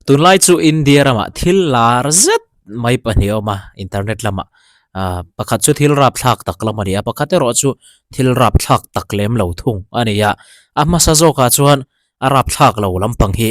Tunlai chu India ramah thil lar zet mai pahnih a awm a, internet lamah ah pakhat chu thil rapthlak tak lam a ni a, pakhat erawh chu thil rapthlak tak lem lo thung a ni a, a hmasa zawkah chuan a rapthlak lo lampang hi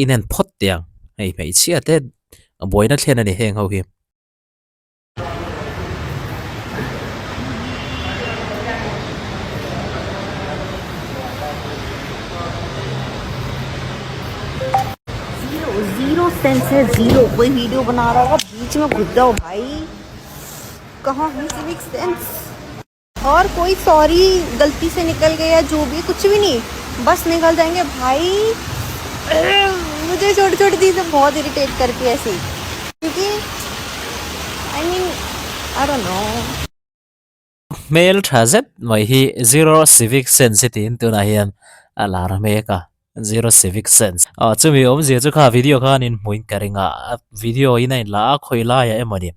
inen phawt teh ang, hei hmeichhia te buaina thlen a ni heng ho hi. Zero zero sense है जीरो कोई वीडियो बना रहा होगा बीच में घुस जाओ भाई कहाँ है सिविक सेंस और कोई सॉरी गलती से निकल गया जो भी कुछ भी नहीं बस निकल जाएंगे भाई मुझे छोटी छोटी चीज़ें बहुत इरिटेट करती है ऐसी क्योंकि I mean I don't know Hmel tha zet mai hi zero civic sense hi tiin tunah hian a lar mek a, zero civic sense. Aw chumi awmzia chu kha video khan in hmuin ka ring a, video in a inla a khawi laiah emaw ni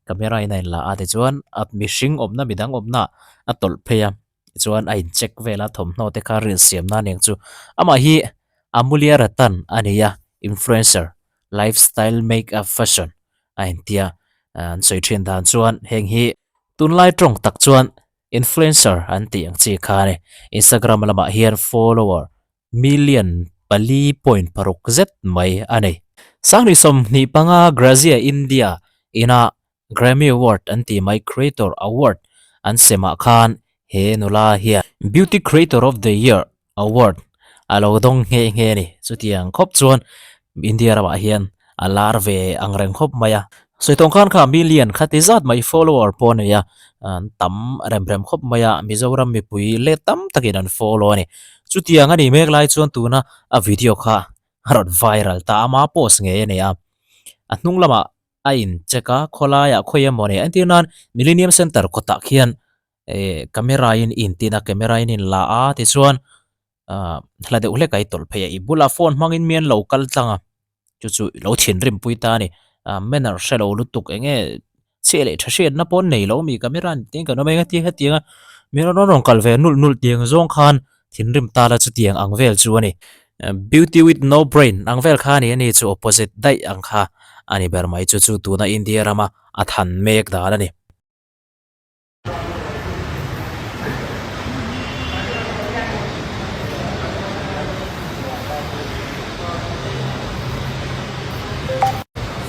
camera in a inla a tichuan a mihring awmna midang awmna a tawlh phei a tichuan a in check vel a thawmhnaw te kha reel siam nan eng chu amah hi Amulya Ratan a ni a influencer lifestyle makeup fashion a intia an sawi thin dan chuan heng hi tunlai tawng tak chuan influencer an tih ang chi kha a ni Instagram lamah hian follower Million 4.6 zet mai a nei. Sanghnih 25 Grazia India ina Grammy Award an tih mai Creator Award an semah khan he nula hian Beauty Creator of the Year Award a lo dawng nghe nghe a ni. Chutiang khawp chuan India ramah hian a lar ve ang reng khawp mai a. Sawi tawng khan kha million kha ti zat mai follower pawh a nei a, an tam rem rem khawp mai a, Mizoram mipui let tam takin an follow a ni. Chutiang a nih mek lai chuan tuna a video kha a rawn viral ta a, ama post ngei a ni a. A hnung lamah a in check a, khawlaiah khawi emaw ni entir nan Millennium Centre kawtah khian eh camera in intin a, camera in inla a tichuan ah hla deuh hlek a i tawlh phei a, i bulah phone hmangin mi an lo kal tlang a, chu chu i lo thinrim pui ta a ni. Ah manner hre lo lutuk eng nge chhiah leh tha hriatna pawh an nei lo mi camera an tih kan awm eng a hetiang a mi rawn rawn kal ve nulh nulh tiang zawng khan thinrim ta la chutiang ang vel chu a ni. Beauty with no brain ang vel kha a ni a ni chu opposite daih ang kha a ni ber mai chu chu tuna India rama a than mek dan a ni.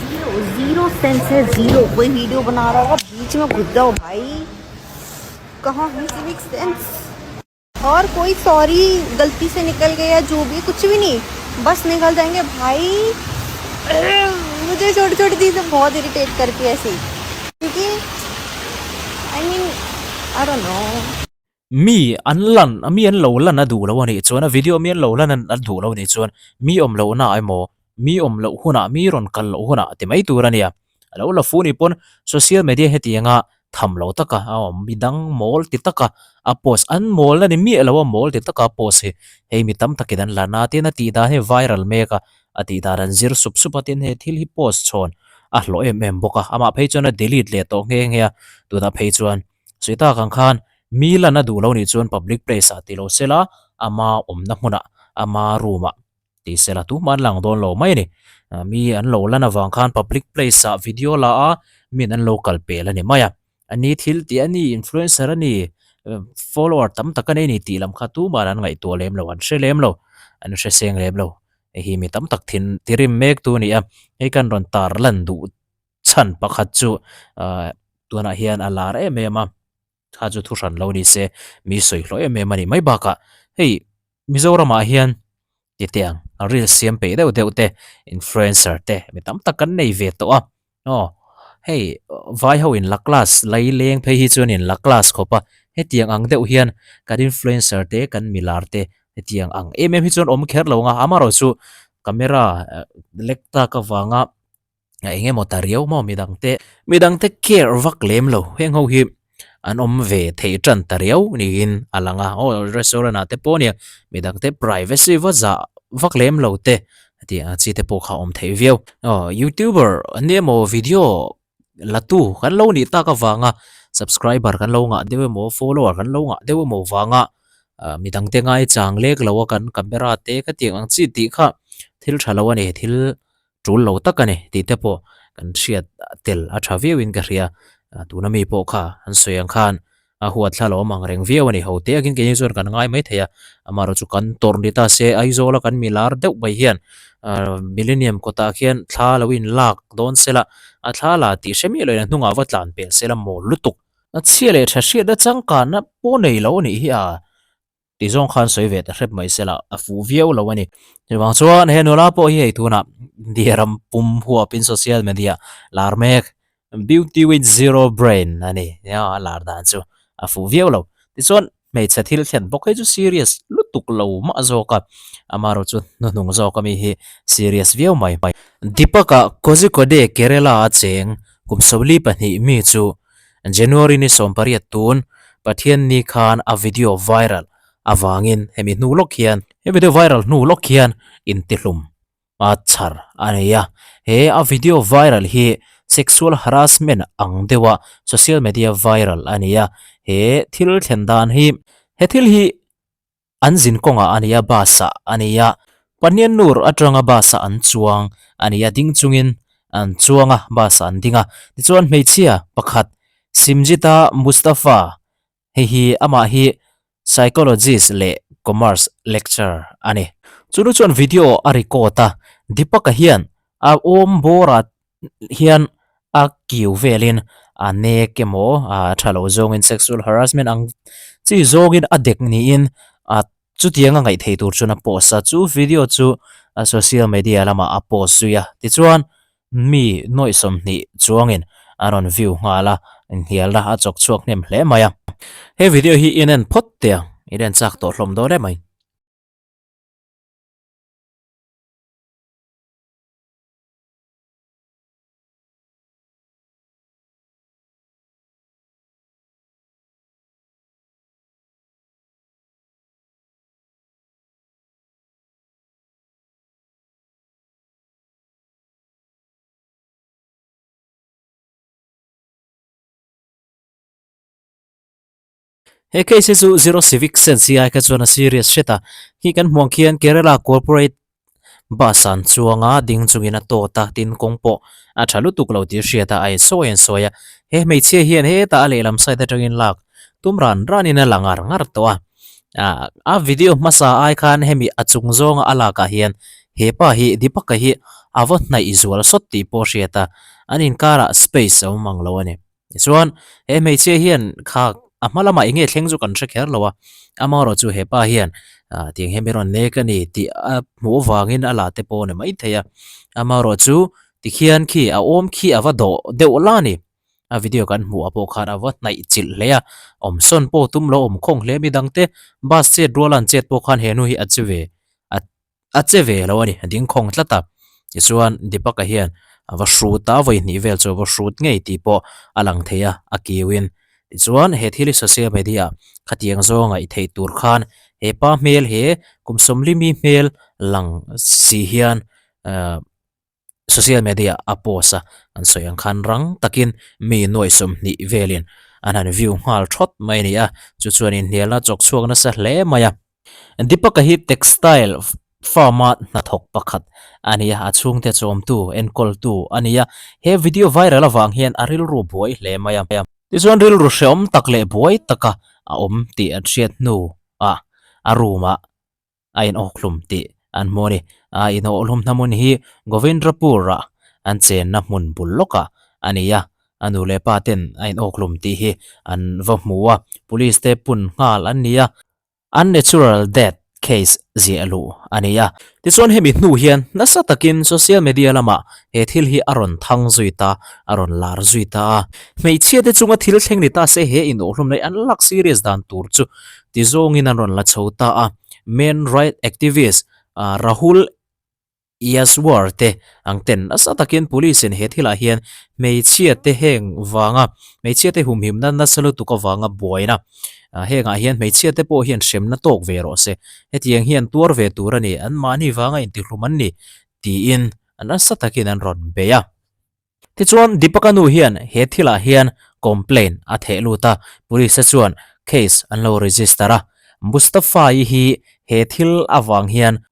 Zero zero sense है जीरो कोई वीडियो बना रहा होगा बीच में घुस जाओ भाई कहाँ है सिविक सेंस और कोई सॉरी गलती से निकल गया जो भी कुछ भी नहीं बस निकल जाएंगे भाई मुझे छोटी छोटी चीज़ें बहुत इरिटेट करती है ऐसी क्योंकि I mean I don't know Mi an lan mi an lo lan a duh lo a nih chuan a video mi an lo lan a duh lo a nih chuan mi awm lohna emaw mi awm loh hunah mi rawn kal loh hunah ti mai tur a nia. A lo la fu ni pawn social media hetianga tham lo taka a awm midang mawl ti taka a post an mawl a ni miah lo a mawl ti taka a post hi hei mi tam takin an la na tin a tih dan hi viral mek a a tih dan an zir sup sup a tin he thil hi post chhawn a hlawh em em bawk a amah phei chuan a delete leh tawh nghe nghe a tunah phei chuan sawi tak ang khan mi lan a duh lo nih chuan public place ah ti lo sela ama awmna hmunah ama room ah. Tih sela tumah an lang dawn lo mai a ni. Mi an lo lan avang khan public place ah video la a, min an lo kal pel a ni mai a. A ni thil tih a ni, influencer a ni, follower tam tak a nei a ni tih lam kha tumah an ngaihtuah lem lo, an hre lem lo, an hre seng lem lo. Hei hi mi tam tak thin tirim mek tu a ni a, hei kan rawn tar lan duh chhan pakhat chu tunah hian a lar em em a. Kha chu thu hran lo ni se, mi sawi hlawh em em a nih mai bakah hei Mizoramah hian tite ang reel siam peih deuh deuh te influencer te mi tam tak kan nei ve tawh a, aw hei vai ho in la class lai leng phei hi chuan in la class khawp a, hetiang ang deuh hian kan influencer te kan milar te hetiang ang em em hi chuan awm kher lo ang a, amaherawhchu camera lek tak avanga. a eng emaw ta riau maw midang te midang te care vak lem lo heng ho hi an awm ve theih tan ta riau niin a lang a aw restaurant ah te pawh nia midang te privacy va zah vak lem lo te tih ang chi te pawh kha a awm theih viau aw youtuber an nia maw video la tu kan lo nih tak avanga subscriber kan lo ngah deuh emaw follower kan lo ngah deuh emaw vanga ah midang te ngaichang lek lo a kan camera te ka tih ang chi tih kha thil tha lo a ni thil. tul lo tak a ni tih te pawh kan hriat tel a tha viau in ka hria. Tuna mi pawh kha an sawi ang khan a huat thla lo awm ang reng viau a ni. Ho te akin keini chuan kan ngai mai thei a, amaherawhchu kan tawrh ni ta se Aizawla kan mi lar deuh mai hian Millennium kawtah khian thla lo in lak dawn sela a thla la tih hre miah loin a hnungah va tlan pel sela mawl lutuk. A chhia leh tha hriatna changkanna pawh nei lo a nih hi a. Tih zawng khan sawi ve ta hrep mai sela a fuh viau lo a ni. Chuvang chuan he nula pawh hi hei tunah India ram pum huapin social media lar mek Beauty with zero brain a ni a lar dan chu a fuh viau lo. Tichuan hmeichhe thil thlen bawk hi chu serious lutuk lo mah zawk a, amaherawh chu hnuhnung zawk ami hi serious viau mai. Deepak-a Kozhikode Kerala a cheng kum 42 mi chu January ni 18 tun Pathianni khan a video viral avangin hemi hnu lawk hian he video viral hnu lawk hian intihlum a chhar a nei a. He a video viral hi sexual harassment ang deuha social media viral a ni a. He thil thlen dan hi he thil hi An zin kawngah a ni a, bus ah a ni a. Paniannur atanga bus ah an chuang a ni a, ding chungin an chuang a, bus ah an ding a. Tichuan hmeichhia pakhat Simjita Mustafa, hei hi amah hi psychologist leh commerce lecturer a ni. Chunu chuan video a record a, Deepak-a hian a awm bawrah hian a kiu velin a nek emaw a tha lo zawngin sexual harassment ang chi zawngin a dek niin a chutiang a ngaih theih tur chuan a post a chu video chu a social media lamah a post zui a tichuan mi nuaih 20 chuangin a rawn view nghal a inhnialna a chawk chhuak hnem hle mai a he video hi in en phawt teh ang in en chak tawh hlawm dawn em mai. He case hi chu zero civic sense hi ai kha chuan a serious hret a, khi kan hmuh ang khian Kerala corporate bus an chuang a, ding chungin a tawt a, tin kawng pawh a tha lutuk lo tih hriat a, a insawi a insawi a, he hmeichhia hian hetah a lehlam side atangin lak tum ran ranin a la ngar ngar tawh a, ah a video hmasa ai khan hemi a chung zawnga a lakah hian hepa hi Deepak-a hi a va hnaih zual sawt tih pawh a hriat a, an inkarah space a awm ang lo a ni. Tichuan, he hmeichhia hian kha a hma lamah eng nge thleng chu kan hre kher lo a, amaherawh chu he pa hian ah tiang hian min rawn nek a ni tih a hmuh avangin a la te pawh a ni maithei a, amaherawh chu tikhian khi a awm khi a va dawh deuh la a ni. A video kan hmuh ah pawh khan a va hnaih chilh hle a, awmsawn pawh tum lo awm khawng hle midang te bus chet ruala an chet pawh khan he nu hi a che ve a A che ve lo a ni, a ding khawng tlat a. Tichuan, Deepak-a hian a va hrut a, vawi hnih vel chu a va hrut ngei tih pawh a lang thei a, a kiuin. Tichuan, he thil hi social media khatiang zawnga i theih tur khan he pa hmel he kum 40 mi hmel lang si hian ahh Social media a post a, an sawi ang khan rang takin mi nuaih 20 velin an han view nghal thawt mai a ni a, chu chuan inhnialna chawk chhuak nasa hle mai a. Deepak-a hi textile firm-a hnathawk pakhat a ni a, a chhungte chawmtu, enkawltu a ni a, he video viral avang hian a rilru buai hle mai a. Tichuan rilru hreawm tak leh buai taka a awm tih an hriat hnuah a room-ah a inawkhlum tih an hmu a ni. A inawkhlum hnamun hi Govindrapur-ah an chenna hmun bul lawkah a ni a, a nu leh pa ten a inawkhlum tih hi an va hmu a, police te pun nghal an ni a, unnatural death case ziah luh a ni a. Tichuan hemi hnu hian nasa takin social media lamah he thil hi a rawn thang zui ta, a rawn lar zui ta a. Hmeichhia te chunga thil thleng ni ta se he inawkhlum leh an lak serious dan tur chu ti zawngin an rawn la chho ta a, men right activist Rahul Yaswar te ang ten nasa takin police in he thilah hian hmeichhia te heng vanga hmeichhia te humhimna nasa lutuk avanga buaina hengah hian hmeichhia te pawh hian hremna tawk ve rawh se hetiang hian tuar ve tur a ni anmahni vanga intihlum an ni tiin nasa takin an rawn bei a. Tichuan, Deepak-a nu hian he thilah hian complaint a theh lut a, police-te chuan case an lo register a. Mustafa-i hi he thil avang hian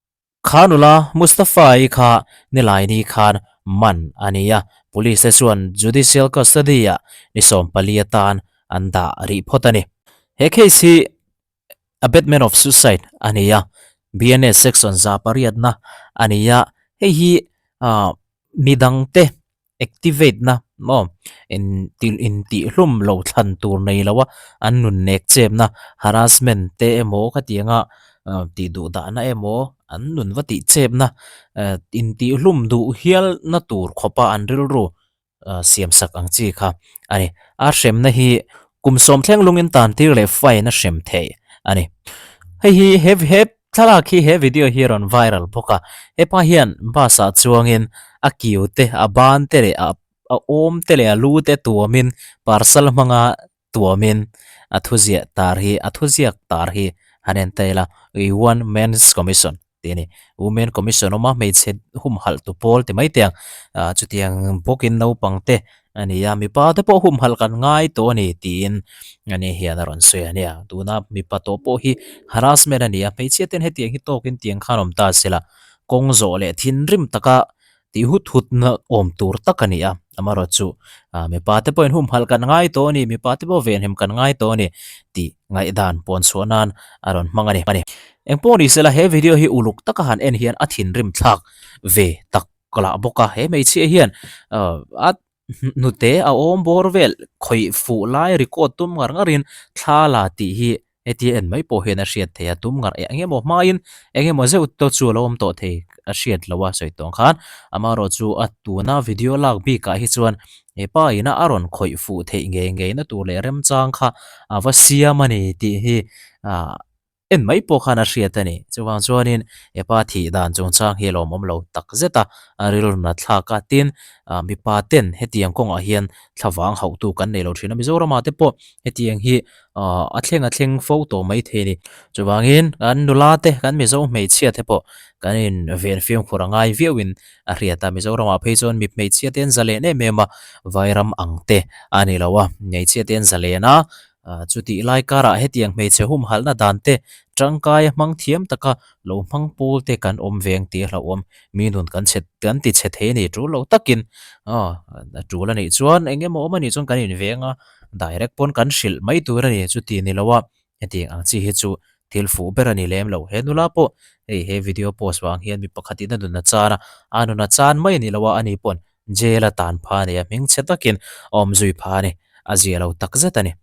Kha nula Mustafa-i kha Nilaini khan man a ni a, Police te chuan judicial custody-ah ni 14 atan an dah rih phawt a ni. He case hi abetment of suicide a ni a, BNS section 800 na a ni a, hei hi midangte activate na maw in intihlum lo thlan tur nei lo a an nun nek chep na harassment te emaw khatianga tih duh dahna emaw an nun va tih chep na intihlum duh hial na tur khawpa an rilru siam sak ang chi kha a ni. A hremna hi kum sawm thleng lungin tan tir leh fine a hrem theih a ni. Hei hi he he thlalak hi he video hi a rawn viral bawk a, hepa hian bus ah chuangin a kiu te a ban te leh a a awm te leh a lu te tuamin parcel hmanga tuamin a thuziah tar hi a thuziak tar hi han en ta ila We want Men's Commission. tih a ni. Women Commission awm a, hmeichhe humhalh tu pawl ti mai te ang. Ah chutiang bawkin naupang te a ni a, mipa te pawh humhalh kan ngai tawh a ni tiin a ni hian a rawn sawi a nia. Tuna mipa tawh pawh hi harassment a ni a, hmeichhia ten hetiang hi tawkin tiang khan awm ta se la, kawng zawh leh thinrim taka tih hut hut na awm tur tak a ni a, amaherawhchu ah mipa te pawhin humhalh kan ngai tawh a ni, mipa te pawh venhim kan ngai tawh a ni tih ngaihdan pawn chhuah nan a rawn hmang a ni. Engpawh ni sela he video hi uluk taka han en hian a thinrim thlak ve tak lah bawk a, he hmeichhia hian ah a hnute a awm bawr vel khawih fuh lai record tum ngar ngar in thla la tih hi Hetia en mai pawh hian a hriat thei a, tum ngar eng emaw hmain eng emaw zeuh te chu a lo awm tawh thei a hriat loh a sawi tawng khan. Amaherawh chu a tuna video lak bikah hi chuan he pa ina a rawn khawih fuh theih ngei ngei na tur leh remchang kha a va siam a ni tih hi ah en mai pawh khan a hriat a ni. Chuvang chuanin he pa thih dan chungchang hi a lawmawm lo tak zet a, a rilru nat thlak a. Tin, ah mipa ten hetiang kawngah hian thlavang hauhtu kan nei lo thin a, Mizoramah te pawh hetiang hi Aw a thleng a thleng fo tawh mai thei a ni. Chuvangin kan nula te, kan Mizo hmeichhia te pawh kan in ven fimkhur a ngai viauin a hriat a. Mizoramah phei chuan mi hmeichhia te an zalen em em a, vairam ang te a ni lo a. Hmeichhia te an zalen a, chutih lai karah hetiang hmeichhe humhalhna dan te tangkai a hmang thiam taka lo hmang pawl te kan awm veng tih a hlauhawm. Mi nun kan chhe kan ti chhe thei a ni tul lo takin aw a tul a nih chuan eng emaw awm a nih chuan kan inveng a. Direct pawn kan hrilh mai tur a ni chuti ni lo a, hetiang ang chi hi chu thil fuh ber a ni lem lo. He nula pawh hei he video post vang hian mi pakhat in a nun a chan a, a nun a chan mai a ni lo a, ani pawn jail a tan pha a ni a, hmingchhe takin a awm zui pha a ni, a zia lo takzet a ni.